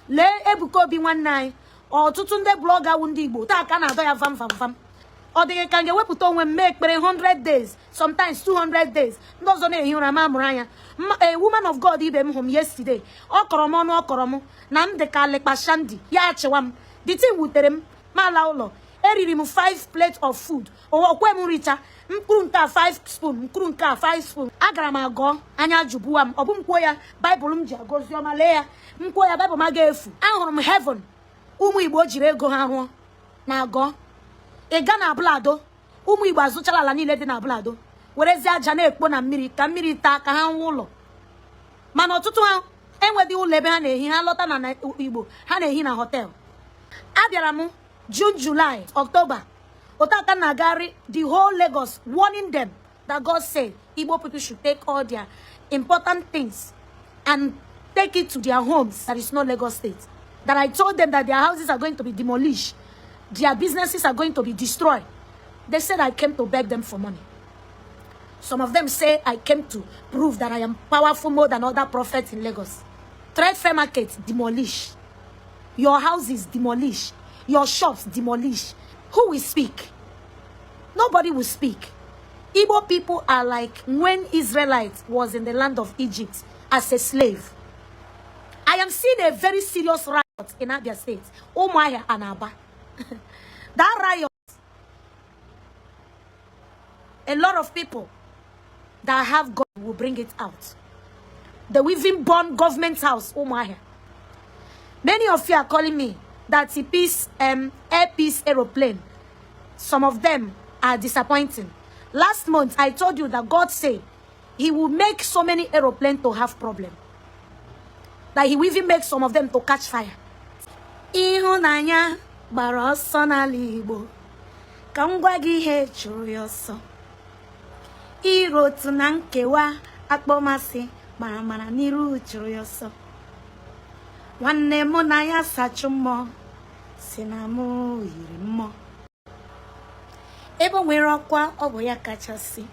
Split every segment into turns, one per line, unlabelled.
Lee Ebuka Obi nwanne anyị. Ọtụtụ ndị blogger wụ ndị Igbo taa ka na-adọ ya vam vam vam. Ọ dịghị ka m ga-ewepụta onwe m mee ekpere 100 days, sometimes 200 days. Ndị ọzọ na-ehi ụra, ma mụrụ anya. A woman of God ibe m hụ m yesterday, ọ kọrọ m ọnụ, ọ kọrọ m na m dị ka lekpashandi ya achịwa m. The thing wutere m. Ma ala ụlọ, eriri m 5 plate of food, okwe m richa mkpụrụ nke a 5 spoon, mkpụrụ nke a 5 spoon. Agara m agọọ anya jubuwa m. Ọ bụ m kwuo ya, Baịbụl m ji agọzi ọma, lee ya, m kwuo ya, Baịbụl m aga efu. Ahụrụ m heaven ụmụ Igbo jiri ego ha rụọ na agọ. Ị ga na Abule Ado, ụmụ Igbo azụchala ala niile dị na Abule Ado, werezie aja na-ekpo na mmiri ka mmiri taa ka ha nwee ụlọ. Mana ọtụtụ ha enweghị ụlọ ebe ha na-ehi. Ha lọta na Igbo, ha na-ehi na hotel. Abịara m June, July, October, otaka na-agagharị the whole Lagos warning them that God said Igbo people should take all their important things and take it to their homes, that is not Lagos State. That I told them that their houses are going to be demolished, their businesses are going to be destroyed. They said I came to beg them for money. Some of them say I came to prove that I am powerful more than other prophets in Lagos. Trade Fair Market, demolish. Your houses, demolish. Your shops, demolish. Who will speak? Nobody will speak. Igbo people are like when Israelites was in the land of Egypt as a slave. I am seeing a very serious riot in Abia State, Umuahia and Aba. That riot, a lot of people that have God will bring it out. They will even burn government house, Umuahia. Many of you are calling me that the peace, Air Peace aeroplane, some of them are disappointing. Last month, I told you that God said he will make so many aeroplanes to have problem. That he will even make some of them to catch fire. Ịhụnanya gbara ọsọ n'ala Igbo. Ka m gwa gị ihe chụrụ ya ọsọ. Iro otu na nkewa, akpọmasị mara mara n'iru chụrụ ya ọsọ. Nwanne mụ na ya sachụ mmụọ si na mụ yiri mmụọ. Ebe o nwere ọkwa, ọ bụ ya kachasị.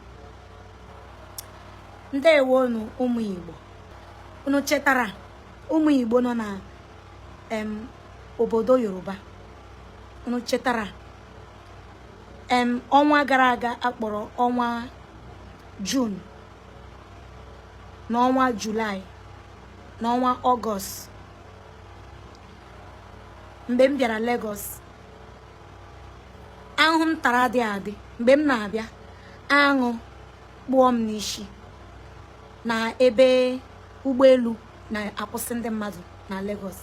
Ndewonu, ụmụ Igbo. Unu chetara ụmụ Igbo nọ na obodo Yoruba? Unu chetara ọnwa gara aga akpọrọ ọnwa June na ọnwa Julaị na ọnwa Ọgọst, mgbe m bịara Lagos, ahụhụ m tara adịghị adị. Mgbe m na-abịa, aṅụ kpụọ m n'isi na ebe ụgbọelu na-akwụsị ndị mmadụ na Lagos.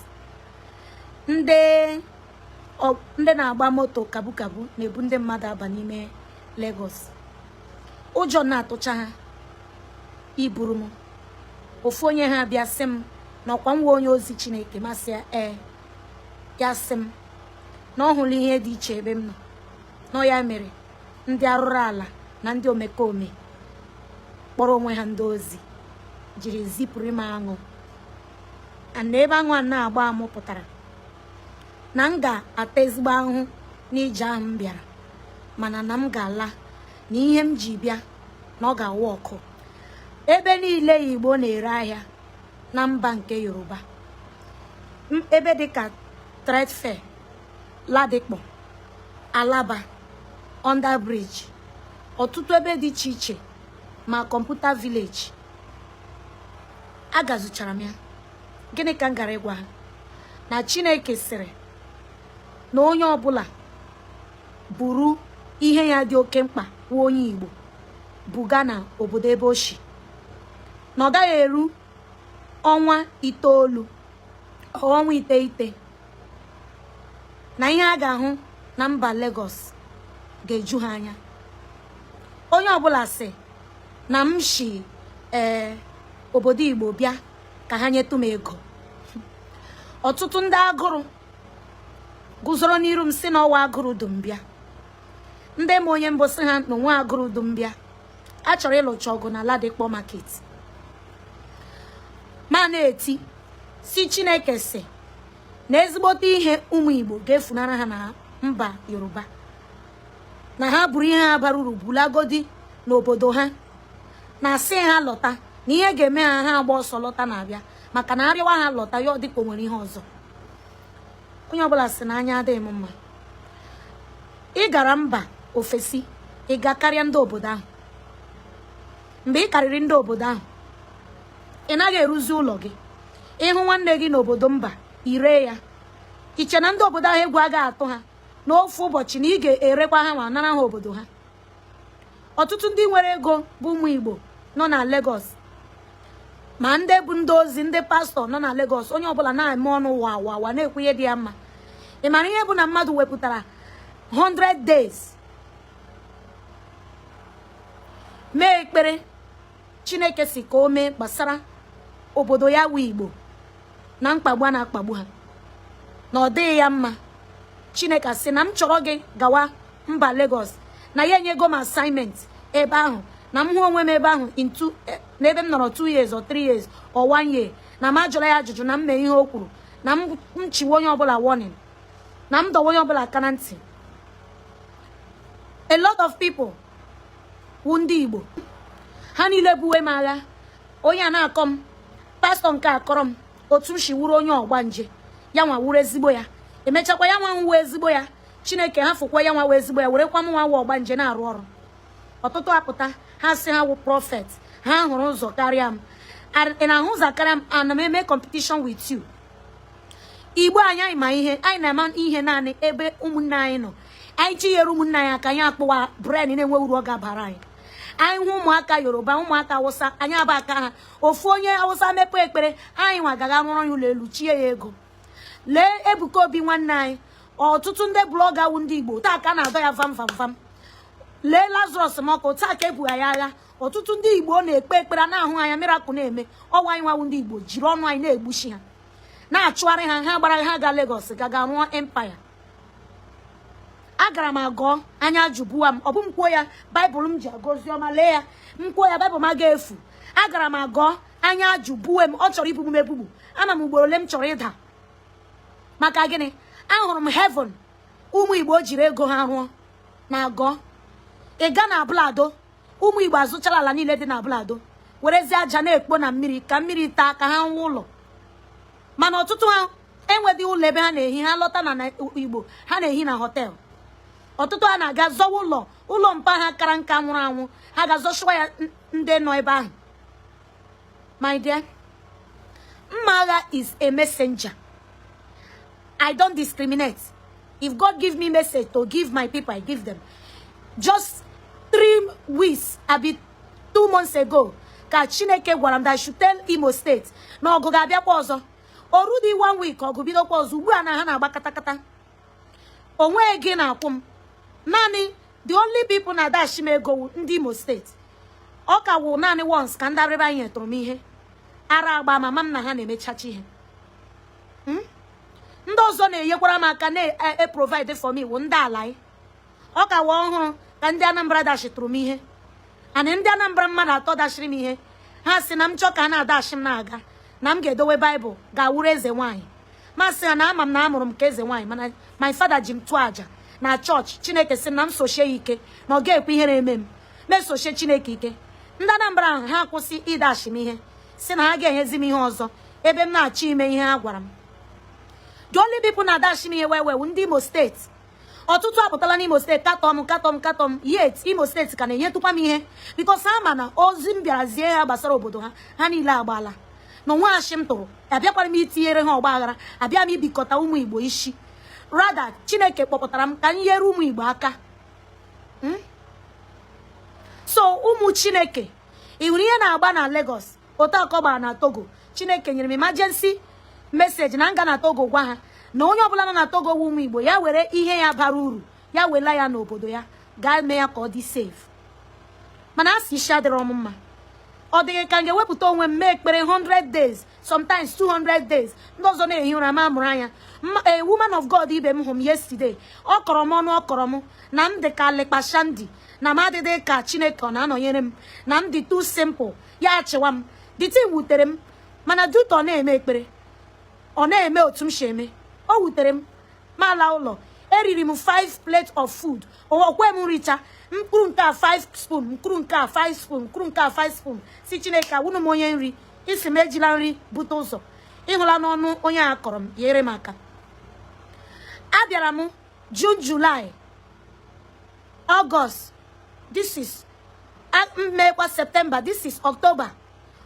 Ndị na-agba moto kabu kabu na-ebu ndị mmadụ aba n'ime Lagos, ụjọ na-atụcha ha iburu m. Ofu onye ha bịa sị m na ọkwa nwa onye ozi Chineke. Masị ya ee. Ya sị m na ọ hụrụ ihe dị iche ebe m nọ nọ. Ya mere ndị arụrụ ala na ndị omekome kpọrọ onwe ha ndị ozi jiri zipụrụ m aṅụ. Na ebe aṅụ a na-agba amụ pụtara na m ga-ata ezigbo ahụhụ n'ije ahụ m bịara, mana na m ga-ala na ihe m ji bịa na ọ ga-awa ọkụ. Ebe niile Igbo na-ere ahịa na mba nke Yoruba, ebe dịka Trade Fair, Ladipo, Alaba, Under Bridge, ọtụtụ ebe dị iche iche, ma Computer Village, agazụchara m ya. Gịnị ka m gara ịgwa ha? Na Chineke sịrị na onye ọbụla buru ihe ya dị oke mkpa wụ onye Igbo buga na obodo ebe o si, na ọ gaghị eru ọnwa 9, ọnwa 9, na ihe a ga-ahụ na mba Lagos ga-eju ha anya. Onye ọbụla sị na m shi ee obodo Igbo bịa ka ha nyetụ m ego. Ọtụtụ ndị agụrụ guzoro n'iru m si na ọwa agụrụ dum bịa. Ndị ma onye mbụ sị ha na onwe agụrụ dum bịa, a chọrọ ịlụcha ọgụ na Ladipo Market. Ma na-eti si Chineke si na ezigbote ihe ụmụ Igbo ga-efunara ha na mba Yoruba, na ha buru ihe ha bara uru bulagodi n'obodo ha, na asị ha lọta, na ihe ga-eme ha, ha agba ọsọ lọta na-abịa, maka na arịwa ha lọta ya, ọ dịka o nwere ihe ọzọ. Onye ọbụla sị na anya adịghị m mma. Ị gara mba ofesi, ị ga karịa ndị obodo ahụ. Mgbe ị karịrị ndị obodo ahụ, ị naghị eruzi ụlọ gị. Ịhụ nwanne gị n'obodo mba, ire ya. Iche na ndị obodo ahụ egwu agaghị atụ ha n'ofu ụbọchị na ị ga-erekwa ha ma nara ha obodo ha. Ọtụtụ ndị nwere ego bụ ụmụ Igbo nọ na Lagos, ma ndị bụ ndị ozi, ndị pastọ nọ na Lagos. Onye ọbụla na-eme ọnụ wa wa wa, na-ekwu ihe dị ya mma. Ị mara ihe bụ na mmadụ wepụtara 100 days mee ekpere Chineke si ka o mee gbasara obodo ya wụ Igbo na mkpagbu a na-akpagbu ha, na ọ dịghị ya mma. Chineke sị na m chọrọ gị gawa mba Lagos, na ya enyego m assignment ebe ahụ, na m hụ onwe m ebe ahụ in two, n'ebe m nọrọ 2 years or 3 years or 1 year, na m ajụla ya ajụjụ, na m mee ihe o kwuru, na m chiwe onye ọbụla warning, na m dọwa onye ọbụla aka na ntị. A lot of people wụ ndị Igbo, ha niile buwe m agha. Onye a na-akọ m, pastọ nke a kọrọ m otu m si wuru onye ọgbanje, ya nwa wuru ezigbo ya. Emechakwa ya nwa nwuwe ezigbo ya, Chineke ha fụkwa ya nwa wụ ezigbo ya, werekwa m nwa wụ ọgbanje na-arụ ọrụ. Ọtụtụ apụta, ha sị ha wụ prophet, ha hụrụ ụzọ karịa m. Ị na-ahụ ụzọ karịa m? Ana m eme competition with you? Igbo anyị, anyị ma ihe anyị na-eme ihe naanị ebe ụmụnne anyị nọ. Anyị chinyere ụmụnne anyị aka, anyị akpụwa brain na-enwe uru ọ ga-abara anyị. Anyị hụ ụmụaka Yoruba, ụmụaka Awụsa, anyị aba aka ha. Ofu onye Awụsa mepe ekpere, anyị nwa gaga rụọrọ ya ụlọ elu, chie ya ego. Lee Ebuka Obi nwanne anyị. Ọtụtụ ndị blogger wụ ndị Igbo taa ka a na-adọ ya vam vam vam. Lee Lazarus Mọkụ, taa ka ebu ya agha. Ọtụtụ ndị Igbo na-ekpe ekpere na-ahụ anya miracle na-eme. Ọnwa anyị nwawu ndị Igbo jiri ọnụ anyị na-egbuchi ha, na-achụgharị ha. Ha gbara ha ga Lagos gaga rụọ empire. Agara m agọọ anya jụbuwa m. Ọ bụ m kwuo ya, Baịbụl m ji agọzi ọma, lee ya. M kwuo ya, Baịbụl m aga efu. Agara m agọọ anya jụbuwe m. Ọ chọrọ ibugbu m ebugbu. Ama m ugboro ole m chọrọ ịda. Maka gịnị? Ahụrụ m heaven ụmụ Igbo jiri ego ha rụọ na agọọ. Ị ga na Abule Ado, ụmụ Igbo azụchara ala niile dị na Abule Ado, werezie aja na-ekpo na mmiri ka mmiri taa ka ha nwee ụlọ. Mana ọtụtụ ha enweghị ụlọ ebe ha na-ehi. Ha lọta na Igbo, ha na-ehi na hotel. Ọtụtụ ha na-aga zọwa ụlọ, ụlọ mpa ha kara nka, nwụrụ anwụ, ha ga-azọchiwa ya ndị nọ ebe ahụ. My dear, mma agha is a messenger. I don't discriminate. If God give me message to give my people, I give them. Just 3 weeks abi 2 months ago ka Chineke gwara m that I should tell Imo State na ọgụ ga-abịakwa ọzọ. Orudi one week, ọgụ bidokwa ọzọ. Ugbu a na ha na-agba katakata. Onwe gị na-akwụ m naanị, the only people na-adashi m ego wụ ndị Imo Steeti. Ọ ka wụ naanị once ka ndị arịba anyị tụrụ m ihe ara agba mama m na ha na-emechachi ihe. Ndị ọzọ na-enyekwara m aka na-eprovide for me wụ ndị ala anyị. Ọ ka wụ ọhụrụ ka ndị Anambra dashitụrụ m ihe. Ana ndị Anambra mmadụ atọ dashiri m ihe. Ha sị na m chọọ ka a na-adashi m na-aga, na m ga-edowe Baịbụl ga-awụrụ eze nwaanyị. Masị ha na ama m na amụrụ m ka eze nwaanyị, mana my father ji m tụọ àjà na chọọchị. Chineke sị m na m sochie ya ike, na ọ ga-ekwe ihere eme m. Mesochie Chineke ike. Ndị Anambra ahụ, ha kwụsị ịdashi m ihe, si na ha ga-enyezi m ihe ọzọ ebe m na-achọ ime ihe ha gwara m. The only people na-adashi m ihe wee wee ndị Imo Steeti. Ọtụtụ apụtala n'Imo Steeti katọ m, katọ m, katọ m, yet Imo Steeti ka na-enyetụkwa m ihe, because ha ma na ozi m bịara zie ha gbasara obodo ha. Ha niile agbaala na onwe achị m tụrụ. Abịakwara m itinyere ha ọgba aghara, abịa m ibikọta ụmụ Igbo isi. Rather, Chineke kpọpụtara m ka m nyere ụmụ Igbo aka. So ụmụ Chineke, ị hụrụ ihe na-agba na Lagos, otu akọ gbara na Togo. Chineke nyere m emergency message na nga na Togo, gwa ha na onye ọbụla nọ na Togo wu ụmụ Igbo, ya were ihe ya bara uru, ya wela ya n'obodo ya, gaa mee ya ka ọ dị safe. Mana a sị isi adịrọ m mma. Ọ dịghị ka m ga-ewepụta onwe m mee ekpere 100 days, sometimes 200 days, ndị ọzọ na-ehi ụra, ma mụrụ anya. A woman of God ibe m hụ m yesterday, ọ kọrọ m ọnụ, ọ kọrọ m na m dị ka lekpashandi, na m adịdị ka Chineke ọ na-anọnyere m, na m dị too simple. Ya achịwa m. The thing wutere m, mana due to ọ na-eme ekpere, ọ na-eme otu m si eme, o wutere m. Ma ala ụlọ, eriri m 5 plate of food. Okwe m richa mkpụrụ nke a 5 spoon, mkpụrụ nke a 5 spoon, mkpụrụ nke a 5 spoon. Si Chineke, awụnụ m onye nri, isi m ejila nri bute ụzọ. Ịhụla n'ọnụ onye a kọrọ m, nyere m aka. Abịara m June, July, August, this is mmekwa September, this is October.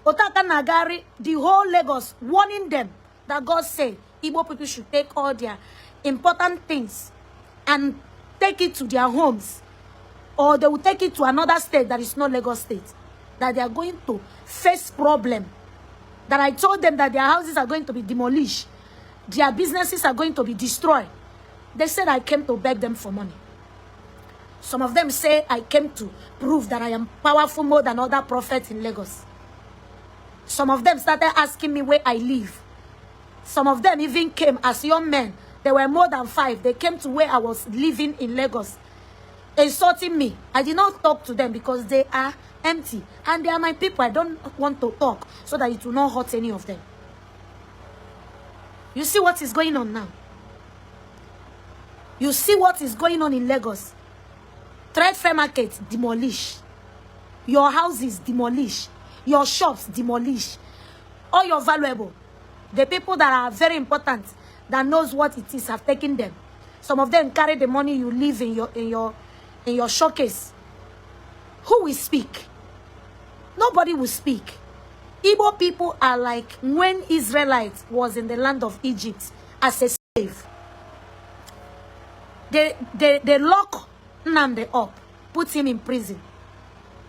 Otu aka na-agagharị the whole Lagos, warning them that God say Igbo people should take all their important things and take it to their homes, or they will take it to another state that is not Lagos State, that they are going to face problem, that I told them that their houses are going to be demolished, their businesses are going to be destroyed. They said I came to beg them for money. Some of them say I came to prove that I am powerful more than other prophets in Lagos. Some of them started asking me where I live. Some of them even came as young men. There were more than five. They came to where I was living in Lagos, insulting me. I did not talk to them because they are empty and they are my people. I don't want to talk so that it will not hurt any of them. You see what is going on now? You see what is going on in Lagos? Trade Fair Market demolish. Your houses demolish. Your shops demolish. All your valuable. The people that are very important, that knows what it is, have taken them. Some of them carry the money you leave in your showcase. Who will speak? Nobody will speak. Igbo people are like when Israelites was in the land of Egypt as a slave. They lock Nnamdi up, put him in prison.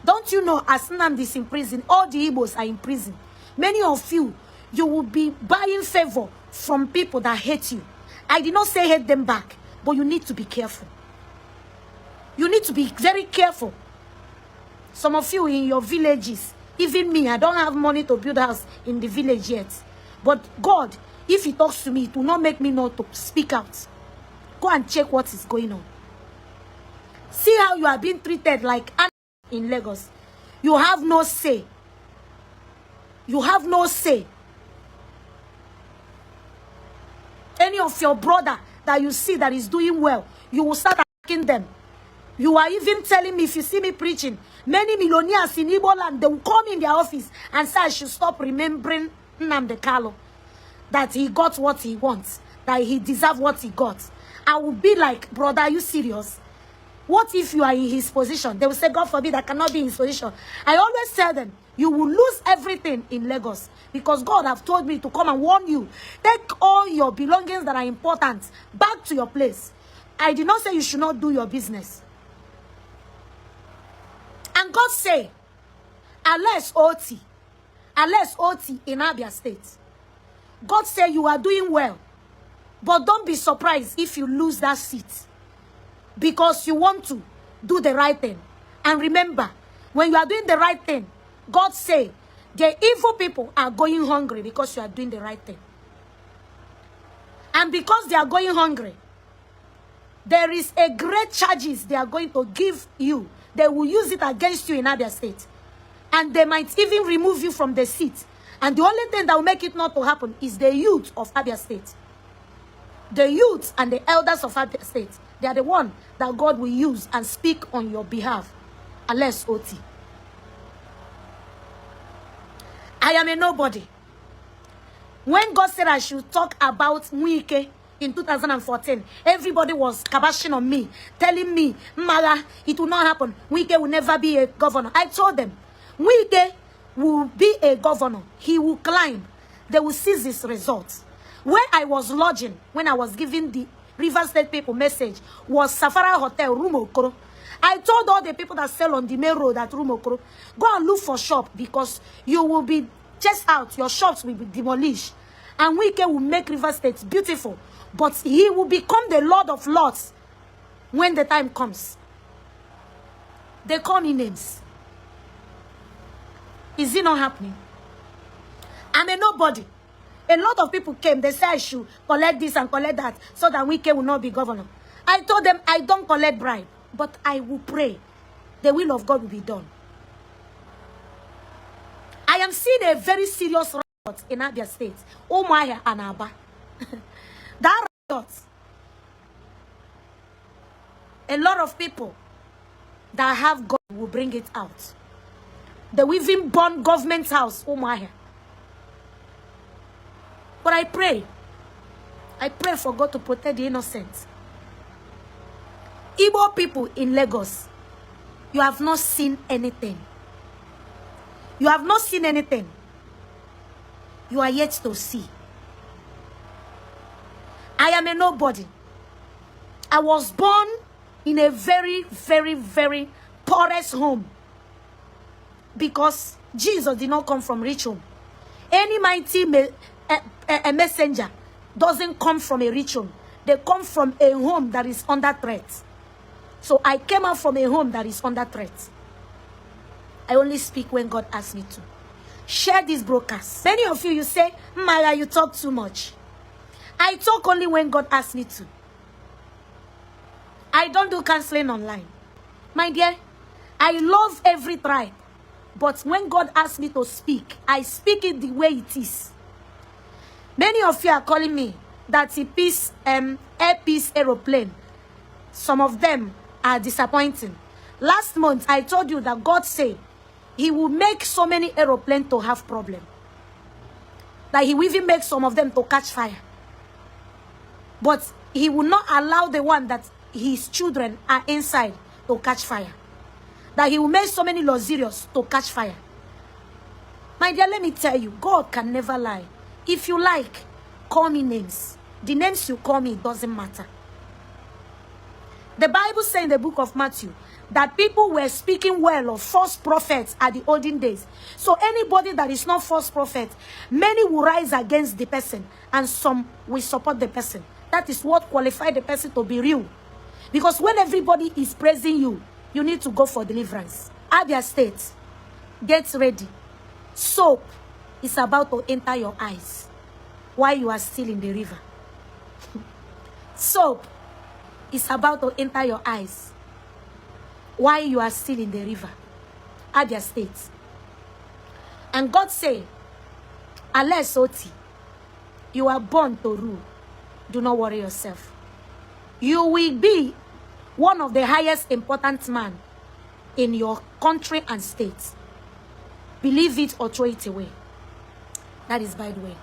Don't you know, as Nnamdi is in prison, all the Igbos are in prison? Many of you, you will be buying favor from people that hate you. I did not say hate them back, but you need to be careful. You need to be very careful. Some of you in your villages, even me, I don't have money to build house in the village yet. But God, if he talks to me, it will not make me not to speak out. Go and check what is going on. See how you are being treated like animals in Lagos. You have no say. You have no say. Any of your brother that you see that is doing well, you will start attacking them. You are even telling me, if you see me preaching, many millionaires in Igbo land, they will come in their office and say I should stop remembering Nnamdi Kanu, that he got what he wants, that he deserved what he got. I will be like, "Brother, are you serious? What if you are in his position?" They will say, "God forbid, I cannot be in his position." I always tell them, you will lose everything in Lagos because God have told me to come and warn you. Take all your belongings that are important back to your place. I did not say you should not do your business. And God say, Alex Otti in Abia State. God say you are doing well, but don't be surprised if you lose that seat because you want to do the right thing. And remember, when you are doing the right thing, God say the evil people are going hungry because you are doing the right thing. And because they are going hungry, there is a great charges they are going to give you. They will use it against you in Abia State. And they might even remove you from the seat. And the only thing that will make it not to happen is the youth of Abia State. The youth and the elders of Abia State. They are the one that God will use and speak on your behalf. Alex Otti. I am a nobody. When God said I should talk about Wike in 2014, everybody was cabashing on me, telling me, "Mara, it will not happen. Wike will never be a governor." I told them, Wike will be a governor. He will climb. They will seize his results. Where I was lodging when I was giving the River State people message was Safari Hotel, Rumuokoro. I told all the people that sell on the main road at Rumuokoro, "Go and look for shop because you will be chased out. Your shops will be demolished. And Wike will make River State beautiful. But he will become the Lord of Lords when the time comes." They call me names. Is it not happening? I'm a nobody. A lot of people came. They said I should collect this and collect that so that Wike will not be governor. I told them I don't collect bribe, but I will pray. The will of God will be done. I am seeing a very serious riot in Abia State, Umuahia and Aba. That riot, a lot of people that have God will bring it out. They will even burn government house, Umuahia. But I pray. I pray for God to protect the innocent. Igbo people in Lagos, you have not seen anything. You have not seen anything. You are yet to see. I am a nobody. I was born in a very, very, very poorest home because Jesus did not come from rich home. Any mighty a messenger doesn't come from a rich home. They come from a home that is under threat. So I came out from a home that is under threat. I only speak when God asks me to. Share this broadcast. Many of you, you say, "Maya, you talk too much." I talk only when God asks me to. I don't do counseling online. My dear, I love every tribe. But when God asks me to speak, I speak it the way it is. Many of you are calling me that the peace, Air Peace aeroplane. Some of them are disappointing. Last month, I told you that God said he will make so many aeroplanes to have problem. That he will even make some of them to catch fire. But he will not allow the one that his children are inside to catch fire. That he will make so many luxurious to catch fire. My dear, let me tell you, God can never lie. If you like, call me names. The names you call me doesn't matter. The Bible says in the book of Matthew that people were speaking well of false prophets at the olden days. So anybody that is not false prophet, many will rise against the person and some will support the person. That is what qualified the person to be real. Because when everybody is praising you, you need to go for deliverance. Abia State, get ready. Soap is about to enter your eyes while you are still in the river. Soap is about to enter your eyes while you are still in the river. Abia State. And God say, "Alex Otti, you are born to rule. Do not worry yourself. You will be one of the highest important man in your country and state. Believe it or throw it away." That is by the way.